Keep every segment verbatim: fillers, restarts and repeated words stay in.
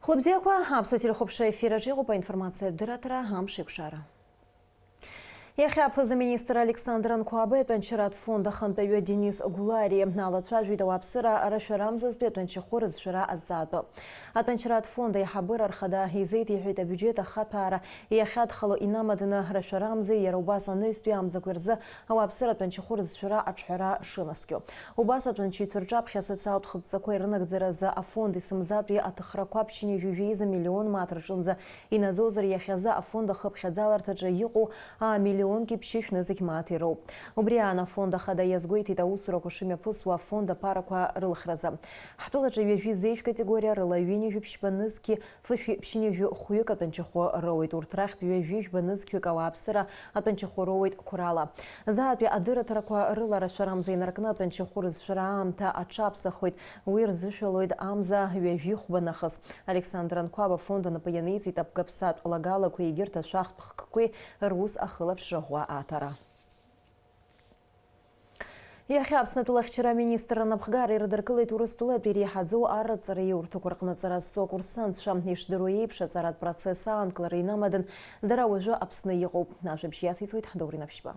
Хәлыбзиақәа, Аԥсуа телехәаԥшра ефир аҿы иҟоуп аинформациатә дырраҭара Амш еиқәшара. Иахьа аԥыза-министр Александр Анқәабеи атәанчаратә фонд ахантәаҩы Денис Гәлариа алацәажәеит ауааԥсыра рашәарамзазтәи атәанчахәы рызшәара азҵаатәы. Атәанчаратә фонд аиҳабыра рхада изеиҭеиҳәеит абиуџьет ахаҭәаара иахьадхало инамаданы рашәарамзеи иара убас анаҩстәи амзақәеи рзы ауааԥсыра атәанчахәы рызшәара аҿҳәара шынаскьо. Убас атәанчаҩцәа рҿаԥхьа асоциалтә хыдҵақәа ирынагӡаразы афонд исымзатәи аҭыхрақәа ԥшьынҩажәи жәеиза миллион мааҭ рҿынӡа инаӡозар, иахьазы афонд ахыԥхьаӡаларҭаҿы иҟоу амиллионки ԥшьышә нызқь мааҭ ироуп. Убри аан афонд ахада иазгәеиҭеит аусурақәа шымҩаԥысуа афонд аԥарақәа рылхразы. Ҳтәылаҿы ҩажәи зеижә категориа рыла ҩынҩажәи ԥшьба нызқьи фышәи ԥшьынҩажәи хәҩык атәанчахәы роуеит. Урҭ рахьтә ҩажәи жәба нызқьҩык ауааԥсыра атәанчахәы роуеит қәрала. Заатәи адырраҭарақәа рыла рашәарамза инаркны атәанчахәы рызшәара аамҭа аҽаԥсахуеит. Уи рзышәалоит амза ҩажәи хәба нахыс. Александр Анқәаб афонд анапы ианиҵеит абгаԥсатә лагалақәеи егьырҭ ашәахтә хкқәеи рус ахылаԥшра ӷәӷәа аҭара. Иахьа Аԥсны атәылахьчара аминистрра анапхгара ирыдыркылеит Урыстәылатәи иреиҳаӡоу арратә ҵараиурҭақәа рҟны аҵара зҵо акурсантцәа. Ишдыруа еиԥш, аҵаратә процесс аанкылара инамадан, дара уажәы Аԥсны иҟоуп. Ажәабжь иациҵоит Даур Инаԥшьба.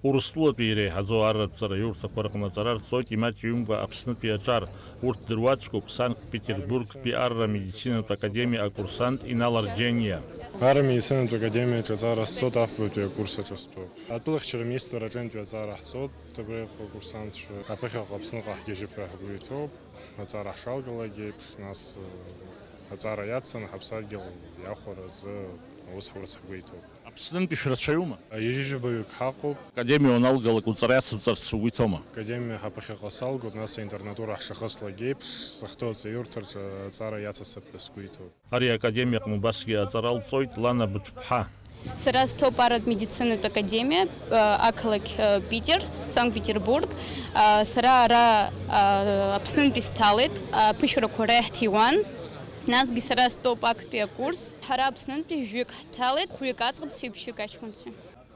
Урыстәылатәи иреиҳаӡоу арратә ҵараиурҭақәа рҟны аҵара рҵоит имаҷҩымкәа Аԥснытәи аҿар. Урҭ дыруаӡәкуп Санкт-Петербургтәи арра медицинатә академиа акурсант Инал Арџьаниа. Арра медицинатә академиаҿы аҵара сҵоит, афбатәи акурс аҿы стәоуп. Атәылахьчара аминистрра аҿынтәи аҵара ҳҵоит, абри акурсантцәа аԥыхьаҟа Аԥсныҟа ҳгьежьып ҳәа ҳгәы иҭоуп. Аҵара ҳшалгалак еиԥш, нас, э, аҵара иацын, ҳаԥсадгьыл иахәара азы аус ҳурц ҳгәы иҭоуп. Аԥснынтәи шәрацәаҩума? Ҩажәижәабаҩык ҳаҟоуп. Академиа уаналгалак уҵара иацуҵарц угәы иҭоума? Академиа ҳаԥыхьаҟа салгоит, нас аинтернатура ҳшахыслак еиԥш, сахьҭоу аҵаиурҭаҿы аҵара иацасҵап ҳәа сгәы иҭоуп. Ари академиаҟны убасгьы аҵара лҵоит Лана Быҭәԥҳа. Сара сҭоуп арратә медицинатә академиа, э, ақалақь, э, Питер, Санкт-Петербург. Э, сара ара, э, Аԥснынтәи сҭалеит, аԥышәарақәа ара иаҳҭиуан. Насгьы сара стәоуп актәи акурс. Ҳара Аԥснынтәи жәаҩык ҳҭалеит, хәҩык аӡӷабцәа, ҩбжьык аҷкәынцәа.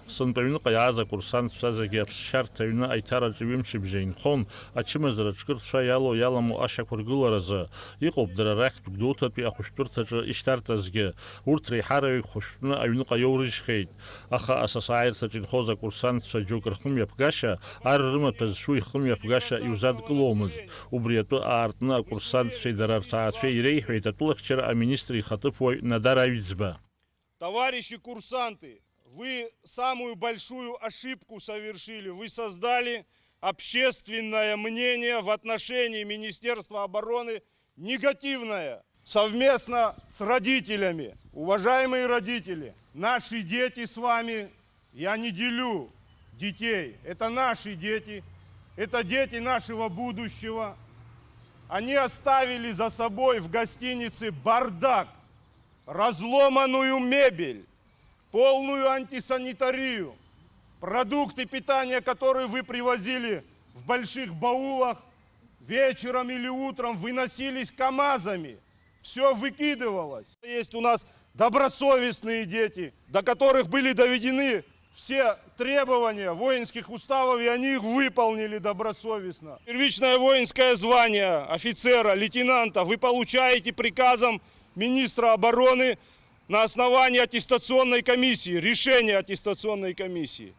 Сынтәа аҩныҟа иааз акурсантцәа зегьы аԥсшьарҭа аҩны аиҭараҿы ҩымчыбжьа инхон, ачымазара ҿкы рцәа иалоу-иаламу ашьақәыргыларазы. Иҟоуп дара рахьтә Гәдоуҭатәи ахәышәтәырҭаҿы ишьҭарҵазгьы. Урҭ реиҳараҩык хәышәтәны аҩныҟа иоурыжьхьеит. Аха асасааирҭаҿы инхоз акурсантцәа џьоук рхымҩаԥгашьа, ар рымаҭәа зшәу ихымҩаԥгашьа иузадкыломызт. Убри атәы аартны акурсантцәеи дара рҭаацәеи иреиҳәеит атәылахьчара аминистр ихаҭыԥуаҩ Надар Аҩӡба. Товарищи курсанты, вы самую большую ошибку совершили. Вы создали общественное мнение в отношении Министерства обороны негативное. Совместно с родителями, уважаемые родители, наши дети с вами, я не делю детей, это наши дети, это дети нашего будущего. Они оставили за собой в гостинице бардак, разломанную мебель, полную антисанитарию, продукты питания, которые вы привозили в больших баулах, вечером или утром выносились КАМАЗами. Всё выкидывалось. Есть у нас добросовестные дети, до которых были доведены все требования воинских уставов, и они их выполнили добросовестно. Первичное воинское звание офицера, лейтенанта вы получаете приказом министра обороны на основании аттестационной комиссии, решения аттестационной комиссии.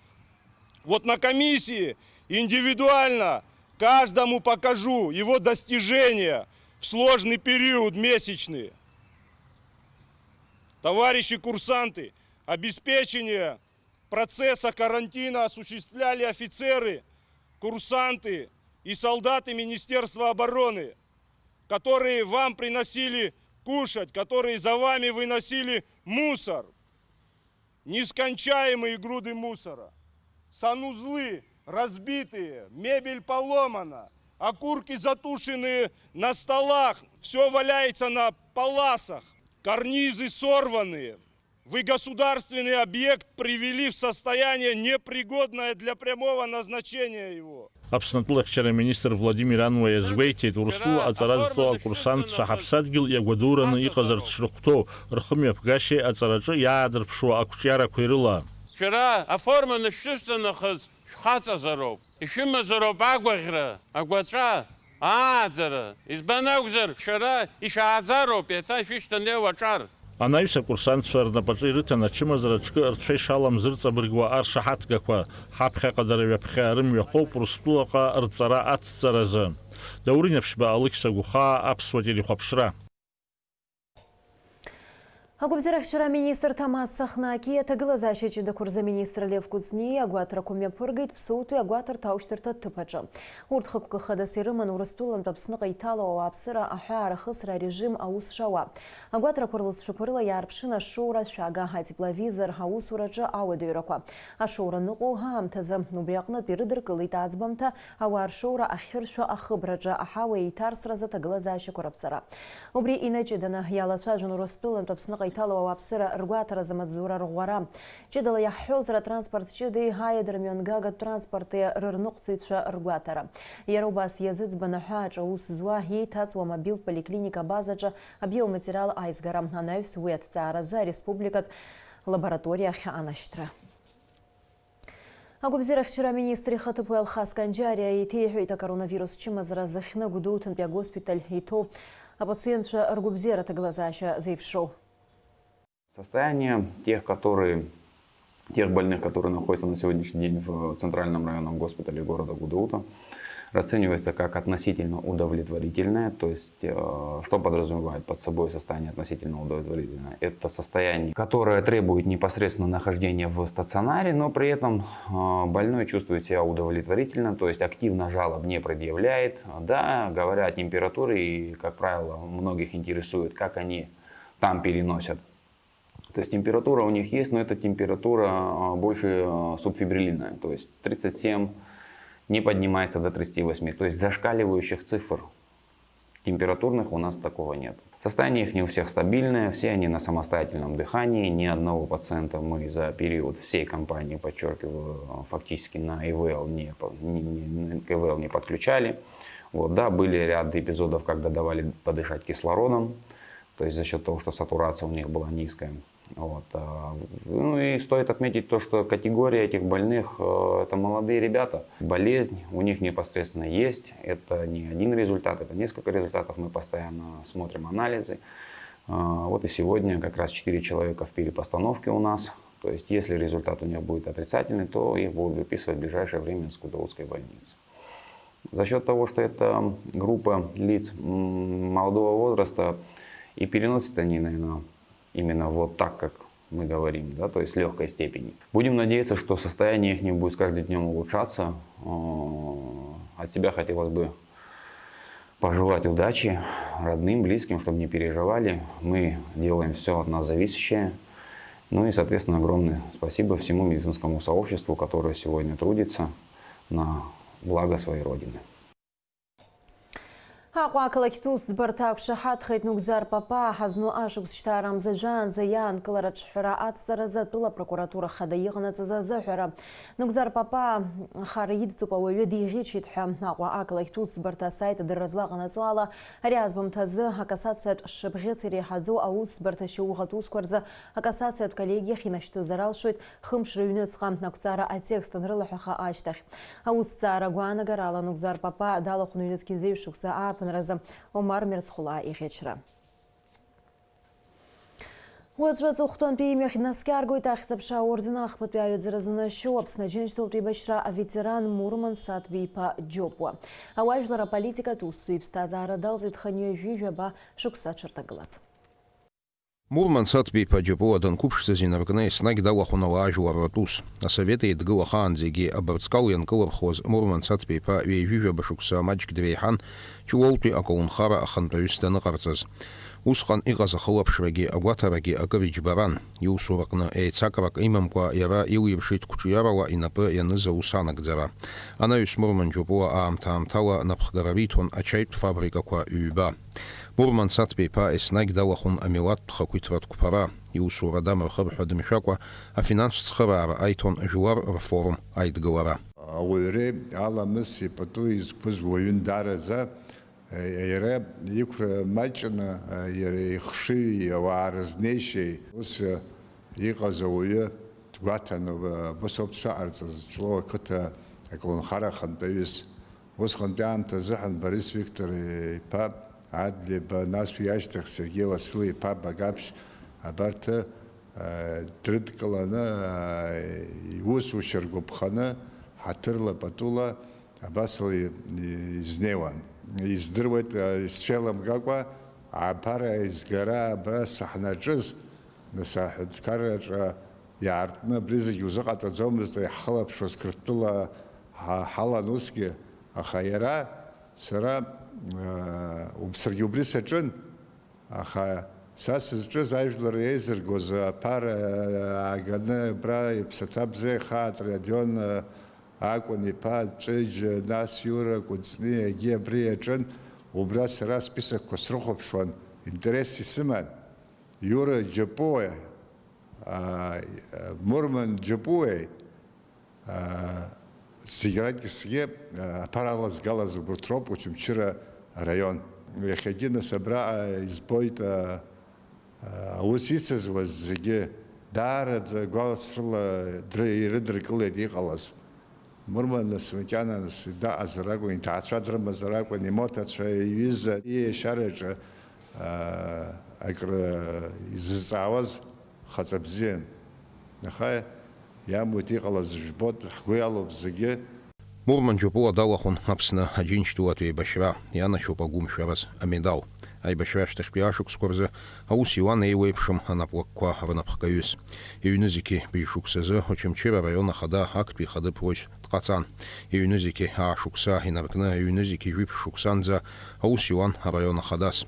Вот на комиссии индивидуально каждому покажу его достижения в сложный период месячный. Товарищи курсанты, обеспечение процесса карантина осуществляли офицеры, курсанты и солдаты Министерства обороны, которые вам приносили кушать, которые за вами выносили мусор. Нескончаемые груды мусора, санузлы разбитые, мебель поломана, окурки затушенные на столах, всё валяется на паласах, карнизы сорванные. Вы государственный объект привели в состояние, непригодное для прямого назначения его. Аԥсны атәылахьчара аминистр Владимир Ануа иазгәеиҭеит, Урыстәыла аҵара зҵо акурсантцәа ҳаԥсадгьыл иагәадураны иҟазарц шрыхәҭоу, рхымҩаԥгашьеи аҵараҿы иаадырԥшуа ақәҿиарақәеи рыла. Шәара аформа анышәшәышәҵа нахыс шәхаҵазароуп, ишәымазароуп агәаӷьра, агәаҵәа, Ааӡара, избан акәзар, шәара ишәааӡароуп, еиҭа шәышьҭанеиуа аҿар. Анаҩс акурсантцәа рнапаҿы ирыҭан ачымазара аҿкы рцәа ишалам зырҵабыргуа аршаҳаҭгақәа, ҳаԥхьаҟа дара ҩаԥхьа рымҩахоуп Урыстәылаҟа рҵара ацҵаразы. Даур Инаԥшьба, Алықьса Гәхаа, Аԥсуа телехәаԥшра. Агәабзиарахьчара аминистр Ҭамаз Сахнаки аҭагылазаашьа ҷыдақәа рзы аминистр Лев Кәыҵниа агәаҭарақәа мҩаԥыргеит Ԥсоутәи агәаҭарҭа аушьҭырҭа аҭыԥ аҿы. Урҭ хықәкы хадас ирыман Урыстәылантә Аԥсныҟа иҭало ауааԥсыра аҳәаа рахысра арежим аус шауа. Агәаҭарақәа рлызшәақәа рыла иаарԥшын ашоура ашәага, атепловизор, аусураҿы ауадаҩрақәа. Ашоура ныҟәо аамҭазы, убри аҟнытә ирыдыркылеит аӡбамҭа, ауаа ршоура ахьыршәо ахыбраҿы аҳауа еиҭарсразы аҭагылазаашьақәа раԥҵара. Убри инаҷыданы иалацәажәон Урыстәылантә Аԥсныҟа иҭало ауааԥсыра ргәаҭаразы амаҵзура рӷәӷәара. Ҷыдала иаҳҳәозар, атранспорт ҷыдеи аиадырмҩангагатә транспорти рырныҟәцаҩцәа ргәаҭара. Иара убас иазыӡбан аҳәааҿы аус зуа еиҭаҵуа мобилтә поликлиника абазаҿы абиоматериал аизгара, анаҩс уи аҭҵааразы ареспубликатә лабораториахь анашьҭра. Агәабзиарахьчара аминистр ихаҭыԥуаҩ Алхас Канџьариа еиҭеиҳәеит акоронавирус чымазара зыхьны Гәдоуҭантәи агоспиталь иҭоу апациентцәа ргәабзиара аҭагылазаашьа зеиԥшроу. Состояние тех, которые, тех больных, которые находятся на сегодняшний день в Центральном районном госпитале города Гудаута, расценивается как относительно удовлетворительное, то есть, э, что подразумевает под собой состояние относительно удовлетворительное? Это состояние, которое требует непосредственно нахождения в стационаре, но при этом, э, больной чувствует себя удовлетворительно, то есть активно жалоб не предъявляет. Да, говоря о температуре, и, как правило, многих интересует, как они там переносят. То есть температура у них есть, но эта температура, а, больше, а, субфебрилиновая, то есть тридцать семь, не поднимается до тридцати восьми, то есть зашкаливающих цифр температурных у нас такого нет. Состояние их у всех стабильное, все они на самостоятельном дыхании, ни одного пациента мы за период всей кампании, подчеркиваю, фактически на ИВЛ не, по- не- не- к ИВЛ не подключали. Вот, да, были ряд эпизодов, когда давали подышать кислородом, то есть за счёт того, что сатурация у них была низкая. Вот, а, ну и стоит отметить то, что категория этих больных, э, это молодые ребята. Болезнь у них непосредственно есть. Это не один результат, это несколько результатов. Мы постоянно смотрим анализы. А, вот и сегодня как раз четыре человека в перепостановке у нас. То есть, если результат у них будет отрицательный, то их будут выписывать в ближайшее время из Гудаутской больницы. За счёт того, что это группа лиц, м, молодого возраста, и переносят они, наверное, именно вот так, как мы говорим, да, то есть лёгкой степени. Будем надеяться, что состояние их будет с каждым днём улучшаться. Э, от себя хотелось бы пожелать удачи родным, близким, чтобы не переживали. Мы делаем всё от нас зависящее. Ну и, соответственно, огромное спасибо всему медицинскому сообществу, которое сегодня трудится на благо своей Родины. Аҟәа ақалақьтә усӡбарҭа ақәшаҳаҭхеит Нугзар Папаа ҳазну ашықәс шьҭаарамза жәаанӡа иаанкылара аҿҳәара аҵҵаразы атәыла апрокуратура хада иҟанаҵаз азыҳәара. Нугзар Папаа хара идҵоуп ауаҩы диӷьычит ҳәа Аҟәа ақалақьтә усӡбарҭа асайт адырра злаҟанаҵо ала, ари азбамҭазы акассациатә шыбӷьыц иреиҳаӡоу аусӡбарҭа шьауӷатә усқәа рзы акассациатә коллегиахь инашьҭызар алшоит хымш рыҩныҵҟа ақәҵара атекст анрылаҳәаха ашьҭахь. Аусҭҵаара гәаанагарала Нугзар Папаа далахәын ҩнызқь зеижә шықәса ааԥынразы Омар Мерцхәлаа иӷьычра. Уаҵәы аҵыхәтәантәи имҩахь днаскьаргоит Ахьӡ-аԥша аорден ахԥатәи аҩаӡара занашьоу Аԥсны Аџьынџьтәылатә еибашьра аветеран Мурман Саҭбеи-иԥа Џьопуа. Ауаажәлар аполитикатә усзуҩ иԥсҭазаара далҵит хынҩажәи жәаба шықәса аҽырҭагылаз. Мурман Саҭбеи-иԥа Џьопуа данқәыԥшӡаз инаркны еснагь далахәын ауаажәларратә ус. Асовет Еидгыла ахаанӡагьы абырҵкал ианкылырхуаз Мурман Саҭбеи-иԥа ҩажәи жәаба шықәса маҷк дреиҳан Ҷлоутәи аколнхара ахантәаҩыс даныҟарҵаз. Усҟан иҟаз ахылаԥшрагьы агәаҭарагьы акыр иџьбаран. Иусураҟны еицакрак имамкәа иара илиршеит қәҿиарала инапы ианыз аус анагӡара. Анаҩс Мурман Џьопуа аамҭа-аамҭала напхгара риҭон ачаитә фабрикақәа ҩба. Мурман Саҭбеи-иԥа еснагь далахәын амилаҭтә хақәиҭратә қәԥара, иусура дамырхыр ҳәа дымшәакәа, афинанстә цхыраара аиҭон жәлар рфорум аидгылара. Ауаҩреи аламыси пату изқәыз уаҩын даараӡа, иара иқәра маҷны, иара ихшыҩи ауаа рызнеишьеи ус иҟаз ауаҩы дгәаҭан, убас ауп дшыҟарҵаз, Ҷлоу ақыҭа аколнхара ахантәаҩыс. Усҟантәи аамҭазыҳәан Борис Виктор-иԥа Адлеиба, нас уи ашьҭахь Сергеи Уасил-иԥа Багаԥшь, абарҭ, э, дрыдкыланы, э, иусушьа ргәаԥханы, ҳаҭырла патула абасала и-, и-, изнеиуан. Издыруеит, э, исцәеиламгакәа, аԥара изгара абра саҳнаҿыз, нас аҳәынҭқарраҿы иаартны абри зегь узыҟаҵаӡомызт, иаҳхылаԥшуаз Қырҭтәыла ҳа-, ҳалан усгьы, аха иара, сара, э, уб-, саргьы убри саҿын, аха са сызҿыз ажәлар еизыргоз аԥара ааганы абра иԥсаҭа бзиа ихаатәра Адион, э, акәын иԥа Ҵәыџь, нас Иура Кәыҵни, егьи абри иаҿын, убра сара списокқәа срыхәаԥшуан, интерес исыман. Иура Џьапуа, аа, Мурман Џьапуеи, аа, зегь ракьысгьы, аа, аԥара алазгалаз убырҭ роуп Очамчыра араион. Иахьагьы нас абраҟа избоит, аа, аа, аус исызуаз зегьы даараӡа гәалсрыла дры-, ирыдыркылеит иҟалаз. Мурман нас макьана нас даҟазар акәын, иҭаацәа дрымазар акәын, имоҭацәа, иҩыза, иешьараҿы, аа, акры изызҵаауаз хаҵа бзиан. Аха иамуит иҟалаз жәбоит, ҳгәы иалоуп зегьы. Мурман Џьапуа далахәын Аԥсны Аџьынџьтәылатә еибашьра, ианашьоуп агәымшәараз амедал. Аибашьра ашьҭахьтәи ашықәсқәа рзы аус иуан еиуеиԥшым анапкылакқәа рнапхгаҩыс. Иҩны зегьы быжь шықәсазы Очамчыра араион ахада актәи ихадыԥуаҩс дҟаҵан. Иҩны зегьы аа шықәса инаркны, иҩны зегьы жәиԥшь шықәсанӡа аус иуан араион ахадас.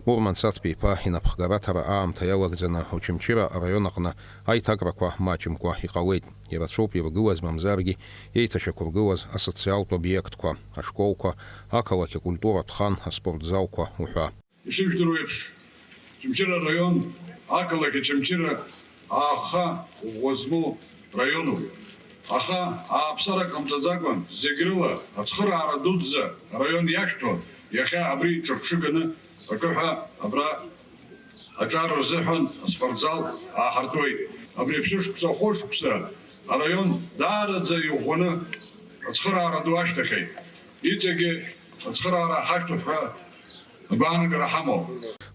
Мурман Саҭбеи-иԥа инапхгараҭара аамҭа иалагӡаны Очамчыра араион аҟны аиҭакрақәа маҷымкәа иҟалеит. Ирацәоуп иргылаз, мамзаргьы еиҭашьақәыргылаз асоциалтә обиектқәа, ашколқәа, ақалақь акультуратә хан, аспорт залқәа уҳәа. Ишыжәдыруа еиԥш, Очамчыра араион ақалақь Очамчыра ааха ӷәӷәа змоу раионуп. Аха ааԥсарак ҟамҵаӡакәан, зегь рыла ацхыраара дуӡӡа араион иашәҭо, иахьа абри ҿырԥшыганы акы ҳәа абра аҿар рзыҳәан аспортзал ааҳартуеит. Абри аԥшьышықәса, ахәышықәса араион даараӡа иӷәӷәаны ацхыраара ду ашьҭахьеит. Иҵегьы ацхыраара ҳашәҭап ҳәа агәаанагара ҳамоуп.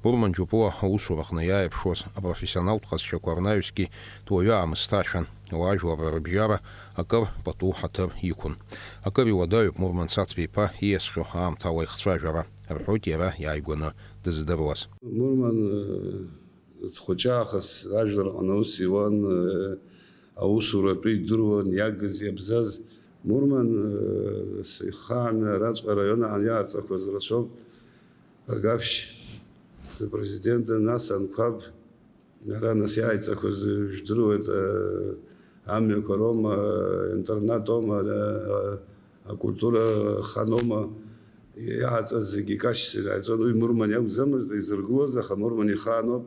Мурман Џьапуа аусураҟны иааирԥшуаз апрофессионалтә ҟазшьақәа рнаҩсгьы дуаҩы аамысҭашәан, ауаажәларра рыбжьара акыр пату ҳаҭыр иқәын. Акыр иуадаҩуп Мурман Саҭбеи-иԥа ииасхьоу аамҭала ихцәажәара, рҳәоит иара иааигәаны дыздыруаз. Мурман, э, хәыҷы аахыс ажәлар аҟны аус иуан, э, аусура атәы идыруан, иагыз, иабзаз. Мурман, э, ихаан араҵәҟьа араион аан иааҵақәаз рацәоуп. Багаԥшь, апрезидент, нас Анқәаб, ара нас иааиҵақәаз, э, жәдыруеит, э, амҩақәа роума, э, интернатома, э, акультура ханома, иааҵаз зегьы кашьцан иааиҵон. Уи Мурман иакәӡамызт изыргылоз, аха Мурман ихаан ауп.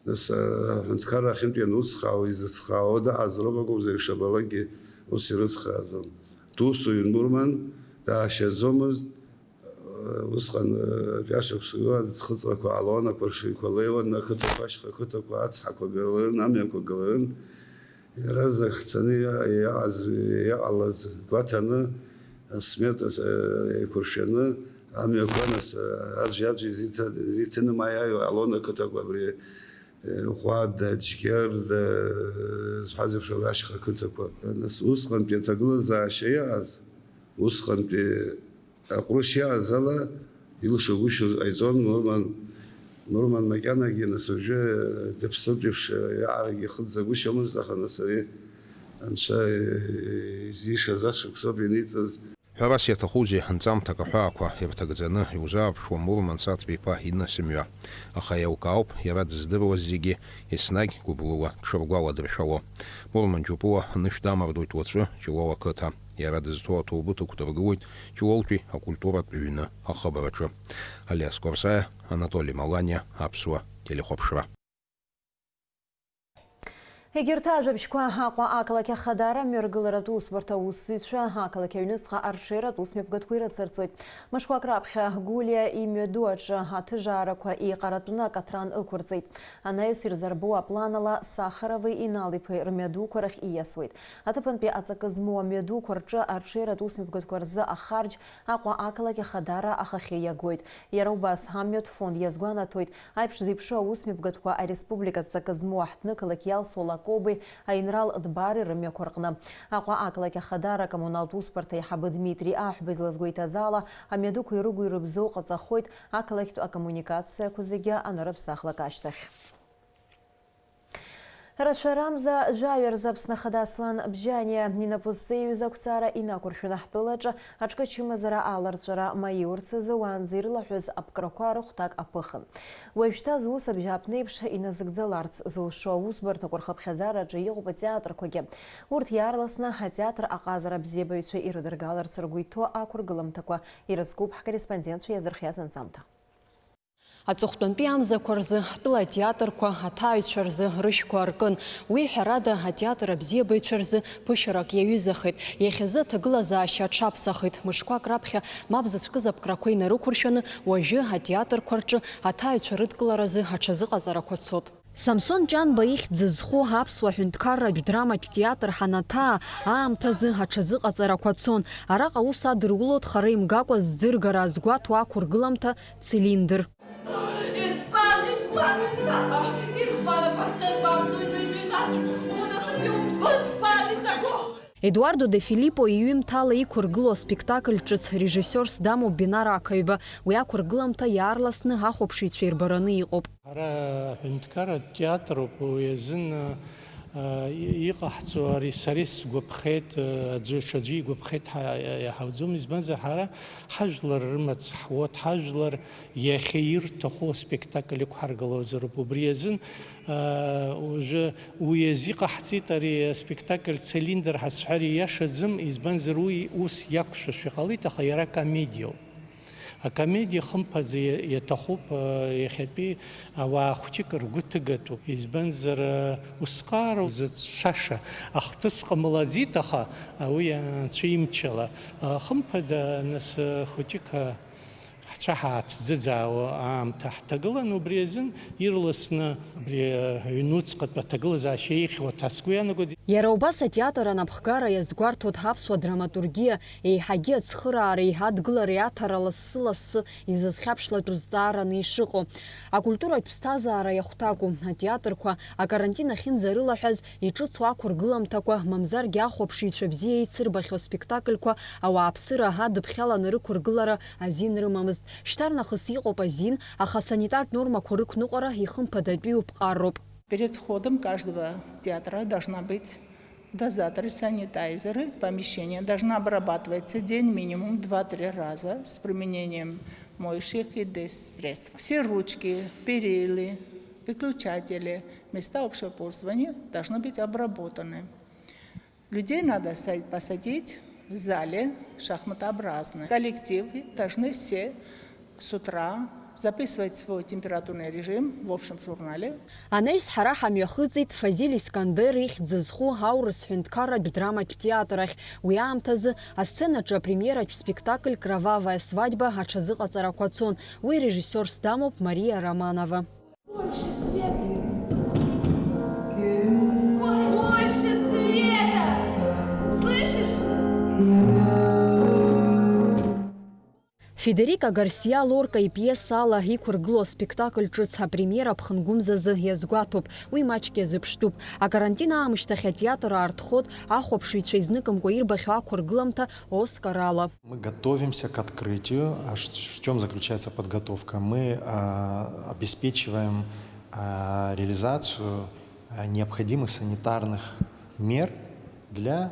Нас, э, аҳәынҭқарра ахьынтә иануцхраауа, изыцхраауа дыҟазароуп, акәымзар ишабалакгьы ус ирыцхрааӡом. Дусуҩын Мурман, даашьаӡомызт. Усҟан, э, жәашықәса иуан, ӡхыҵрақәа ҟалон, ақәаршыҩқәа леиуан, ақыҭақәа, ашьха қыҭақәа, ацҳақәа галарын, амҩақәа галарын. Иаразнак ҳцаны иа-, иаҟаз, иаҟалаз гәаҭаны, асмета, э, еиқәыршәаны, амҩақәа нас, э, аӡәи-аӡәи изиҭа-, изиҭаны ма иааиуа ҟалон ақыҭақәа абри, э, Ӷәада, Џьгьарда, э, зҳәаз еиԥш абра ашьха қыҭақәа. Нас усҟантәи аҭагылазаашьа иааз, усҟантәи Аҟәрышь иааз ала, илшагәышьоз ҟаиҵон. Мурман, Мурман макьанагьы нас уажәы дыԥсытә еиԥш иаҳаракгьы ихыӡӡагәышьамызт, аха нас ари Анцәа изишаз ашықәсоуп ианиҵаз. Ҳәарас иаҭахузеи, анҵамҭак аҳәаақәа ирҭагӡаны иузаарԥшуа Мурман Саҭбеи-иԥа инасымҩа. Аха еилкаауп, иара дыздыруаз зегьы еснагь гәыблыла дшыргәаладыршәало. Мурман Џьапуа анышә дамардоит уаҵәы Ҷлоу ақыҭа. Иара дызҭоу аҭоубыҭ ықәдыргылоит Ҷлоутәи акультуратә ҩны ахыбраҿы. Алиас Корсаиа, Анатоли Маланиа, Аԥсуа телехәаԥшра. Егьырҭ ажәабжьқәа Аҟәа ақалақь Ахадара мҩаргыларатә усбарҭа аусзуҩцәа ақалақь аҩныҵҟа арҽеиратә усмҩаԥгатәқәа ирыцырҵоит. Мышқәак раԥхьа Гулиа имҩаду аҿы аҭыжаарақәа еиҟаратәны акаҭран ықәырҵеит. Анаҩс ирзырбо аплан ала Сахарови Инал-иԥеи рмҩадуқәа рахь ииасуеит. Аҭыԥантәи аҵакы змоу амҩадуқәа рҿы арҽеиратә усмҩаԥгатәқәа рзы ахарџь Аҟәа ақалақь Ахадара ахахьы иагоит. Иара убас, амҩатә фонд иазгәанаҭоит, аиԥш зеиԥшу аусмҩаԥгатәқәа ареспубликатә ҵакы змоу аҳҭнықалақь Иалсо Лакоби Аинрал Дбари рымҩақәа рҟны. Аҟәа ақалақь Ахадара акоммуналтә усбарҭа аиҳабы Дмитри Аҳәба излазгәеиҭаз ала, амҩадуқәа ирыгу-ирыбзоу ҟаҵахоит ақалақьтә акоммуникациақәа зегьы анырыԥсахлак ашьҭахь. Рацәарамза жәаҩа рзы Аԥсны Ахада Аслан Бжьаниа инапы зҵеиҩыз ақәҵара инақәыршәаны ҳтәылаҿы аҿкы ачымазара аларҵәара маиурц азы уаанӡа ирлаҳәыз аԥкрақәа рыхәҭак аԥыхын. Уажәшьҭа зус абжьааԥнеиԥш иназыгӡаларц зылшо аусбарҭақәа рхыԥхьаӡараҿы иҟоуп атеатрқәагьы. Урҭ иаарласны атеатр аҟазара абзиабаҩцәа ирыдыргаларц ргәы иҭоу ақәыргыламҭақәа ирызкуп ҳкорреспондентцәа иазырхиаз анҵамҭа. Аҵыхәтәантәи амзақәа рзы ҳтәыла атеатрқәа аҭааҩцәа рзы рышәқәа аркын. Уи, ҳәарада, атеатр абзиабаҩцәа рзы ԥышәарак иаҩызахеит. Иахьазы аҭагылазаашьа аҽаԥсахит. Мышқәак раԥхьа мап зыцәкыз аԥкрақәа инарықәыршәаны, уажәы атеатрқәа рҿы аҭааҩцәа рыдкыларазы аҽазыҟаҵарақәа цот. Самсон Ҷанба ихьӡ зху аԥсуа ҳәынҭқарратә драматә театр ҳанаҭаа аамҭазы аҽазыҟаҵарақәа цон. Араҟа аус адырулоит хара имгакәа зӡыргара азгәаҭо ақәыргыламҭа Цилиндр. Избан, избан, избан, избан афырҭын бамзуҩ дыҩныҩназ, узасымҩу быӡбан изаго? Едуардо де Филиппо иҩымҭала иқәыргылоу аспектакль ҿыц режиссиорс дамоуп Бинар Ақаҩба. Уи ақәыргыламҭа иаарласны ахәаԥшыҩцәа ирбараны иҟоуп. Ара аҳәынҭқарратә театр ауп, уи азын, а, и-, иҟаҳҵо ари сара исгәаԥхеит, а, аӡәы, ҽаӡәы игәаԥхеит ҳәа иаҳауӡом, избанзар, ҳара ҳажәлар рымаҵ ҳуоуп, ҳажәлар иахьа ирҭаху аспектакль ықәҳаргылозароуп. Убри азын, а, уажәы уи азы иҟаҳҵеит ари аспектакль Цилиндр ҳәа сҳәар ииашаӡам, избанзар, уи ус иақәшәашәа иҟалеит, аха иара комедиоуп. Акомедиа, хымԥаӡа, иа-, иаҭахуп, а, иахьатәи ауаа хәҷык ргәы ҭыгатәуп. Избанзар, а, усҟароу зыцәшәаша ахҭыс ҟамлаӡеит, аха, а, уи анцәа имчала. А, хымԥада, нас, а, хәҷык, а, ҳцәа ҳааҭӡыӡаауа аамҭа ҳҭагылан, убри азын ирласны абри, а, аҩнуҵҟатә аҭагылазаашьа еиӷьу аҭак сгәы иаанагоит. Иара убас атеатр анапхгара иазгәарҭоит аԥсуа драматургиа еиҳагьы ацхыраареи адгылареи аҭара лассы-лассы изызхьаԥшлатәу зҵаараны ишыҟоу. Акультуратә ԥсҭазаара иахәҭакуп. Атеатрқәа акарантин ахьынӡарылаҳәаз, иҿыцу ақәыргыламҭақәа, мамзаргьы ахәаԥшыҩцәа бзиа еицырбахьоу аспектакльқәа ауааԥсыра адыԥхьаланы рықәыргылара азин рымамызт. Шьҭарнахыс иҟоуп азин, аха асанитартә нормақәа рықәныҟәара ихымԥадатәиу ԥҟарроуп. Перед входом каждого театра должна быть дозаторы, санитайзеры. Помещение должна обрабатываться день минимум два-три раза с применением моющих и дезсредств. Все ручки, перилы, выключатели, места общего пользования должны быть обработаны. Людей надо са-, посадить в зале шахматообразно. Коллективы должны все с утра записывать свой температурный режим в общем журнале. Анаҩс ҳара ҳамҩахыҵит Фазиль Искандер ихьӡ зху аурыс ҳәынҭқарратә драматә театр ахь. Уи аамҭазы асценаҿы апремиератә спектакль «Кровавая свадьба» аҽазыҟаҵарақәа цон. Уи режиссиорс дамоуп Мариа Романова. Больше света. Больше света. Слышишь? Федерико Гарсиа Лорка ипиеса ала иқәыргылоу аспектакль ҿыц апремиера ԥхынгәымзазы иазгәаҭоуп. Уи маҷк иазыԥштәуп. Акарантин аамышьҭахь атеатр аартхоит ахәаԥшыҩцәа изныкымкәа ирбахьоу ақәыргыламҭа «Оскар» ала. Мы готовимся к открытию. А ш-, в чём заключается подготовка? Мы, а, обеспечиваем, а, реализацию, а, необходимых санитарных мер для,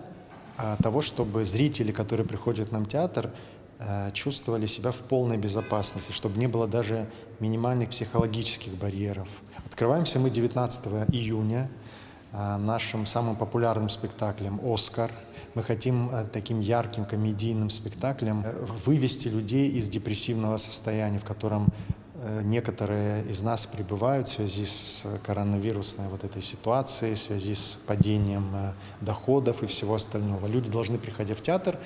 а, того, чтобы зрители, которые приходят к нам в театр, а, чувствовали себя в полной безопасности, чтобы не было даже минимальных психологических барьеров. Открываемся мы девятнадцатого июня, а, нашим самым популярным спектаклем «Оскар». Мы хотим, а, таким ярким комедийным спектаклем, э, вывести людей из депрессивного состояния, в котором Э, Некоторые из нас прибывают в связи с коронавирусной вот этой ситуацией, в связи с падением э, доходов и всего остального. Люди должны, приходя в театр,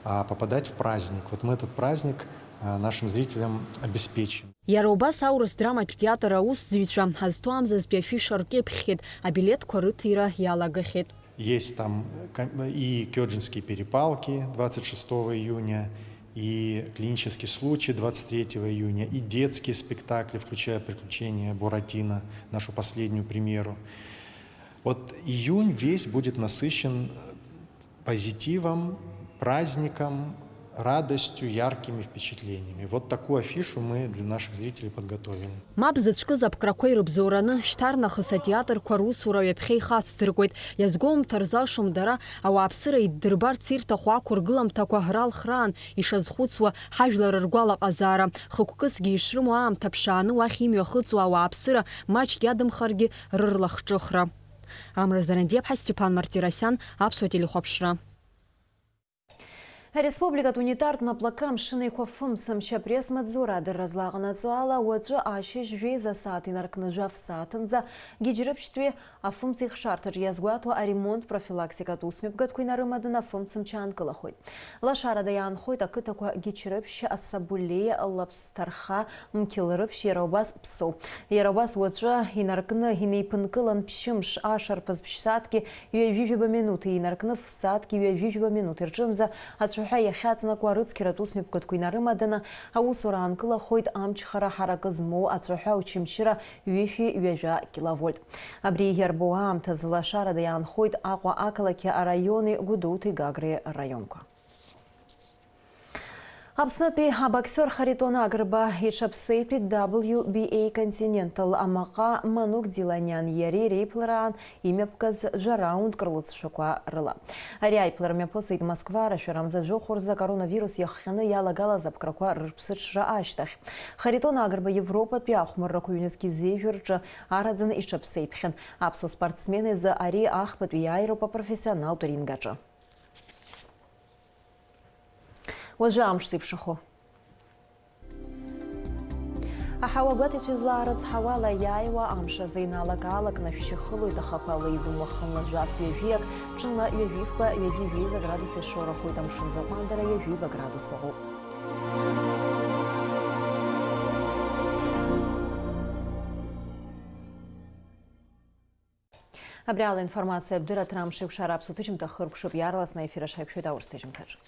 а, попадать в праздник. Вот мы этот праздник э, нашим зрителям обеспечим. Иара убас аурыс драматә театр аусзуҩцәа ҳазҭоу амзазтәи афиша ркьыԥхьхьеит, абилеҭқәа рыҭира иалагахьеит. Есть там ка- и Кёджинские перепалки двадцать шестого июня, и клинический случай двадцать третьего июня, и детские спектакли, включая «Приключения Буратино», нашу последнюю премьеру. Вот июнь весь будет насыщен позитивом, праздником, радостью, яркими впечатлениями. Вот такую афишу мы для наших зрителей подготовили. Мап зыцәкыз аԥкрақәа ирыбзоураны, шьҭарнахыс атеатрқәа русура ҩаԥхьа ихацдыркуеит. Иазгәоумҭар залшом дара, ауааԥсыра иддырбарц ирҭаху ақәыргыламҭақәа ралхраан ишазхәыцуа, ҳажәлар ргәалаҟазаара, хықәкысгьы ишрымоу аамҭа ԥшааны уахь имҩахыҵуа ауааԥсыра маҷк иадымхаргьы рырлахҿыхра. Амра Зарандиаԥҳа, Степан Мартиросиан, Аԥсуа телехәаԥшра. Ареспубликатә унитартә наплакы амшын еиқәа фымцамч апресс-маҵзура адырра злаҟанаҵо ала, уаҵәы ашьыжь жәеиза асааҭ инаркны жәаф сааҭынӡа Гьежьрыԥшьтәи афымцеихшарҭаҿы иазгәаҭо аремонт-профилактикатә усмҩаԥгатәқәа инарымаданы афымцамч аанкылахоит. Лашарада иаанхоит ақыҭақәа Гьежьрыԥшь, Асабулеи, Лаԥсҭарха, Мқьылрыԥшь, иара убас Ԥсоу. Иара убас уаҵәы инаркны инеиԥынкылан ԥшьымш, ашарԥаз ԥшь-сааҭки ҩажәи жәаба минуҭи инаркны ф-сааҭки ҩажәи жәаба минуҭи рҿынӡа ацәаҳәа иахьаҵнакуа арыцқьаратә усмҩаԥгатәқәа инарымаданы аусура аанкылахоит амчхара ҳаракы змоу ацәаҳәа очамчыра ҩышәи ҩажәа киловольт. Абри иарбоу аамҭазы лашарада иаанхоит Аҟәа ақалақьи араиони Гәдоуҭеи Гагреи раионқәа. Аԥснытәи абоксиор Харитон Агрба иҽаԥсеитәит W B A Continental амаҟа Манук Диланиан иареи реиԥылараан имҩаԥгаз жәа раундк рлыҵшәақәа рыла. Ари аиԥылара мҩаԥысит Москвара шәарамза жәохә рзы акоронавирус иахҟьаны иалагалаз аԥкрақәа рыԥсыҽра ашьҭахь. Харитон Агрба Европатәи ахәмаррақәа ҩнызқь изеижә рҿы араӡаны иҽаԥсеиԥхьан. Аԥсуа спортсмен изы ари ахԥатәи иааироуп апрофессионалтә ринг аҿы. Уажәы амш зеиԥшрахо. Аҳауа гәаҭацәа излаарыцҳауала, иааиуа амш азы иналак-аалакны шәшьы хылоит, аха қәа леизым уахынла жәаф ҩажәиак, ҽынла ҩажәифба, ҩажәи жәеиза градус ишоурахоит, амшын аӡы аҟәандара ҩажәиба градус аҟоуп. Абри ала информациа абдырра ҭра амш еиқәшара аԥсуа ҭыжьымҭа хыркәшоуп, иаарласны аефир аҿы ҳаиқәшәоит аурыс ҭыжьымҭаҿы.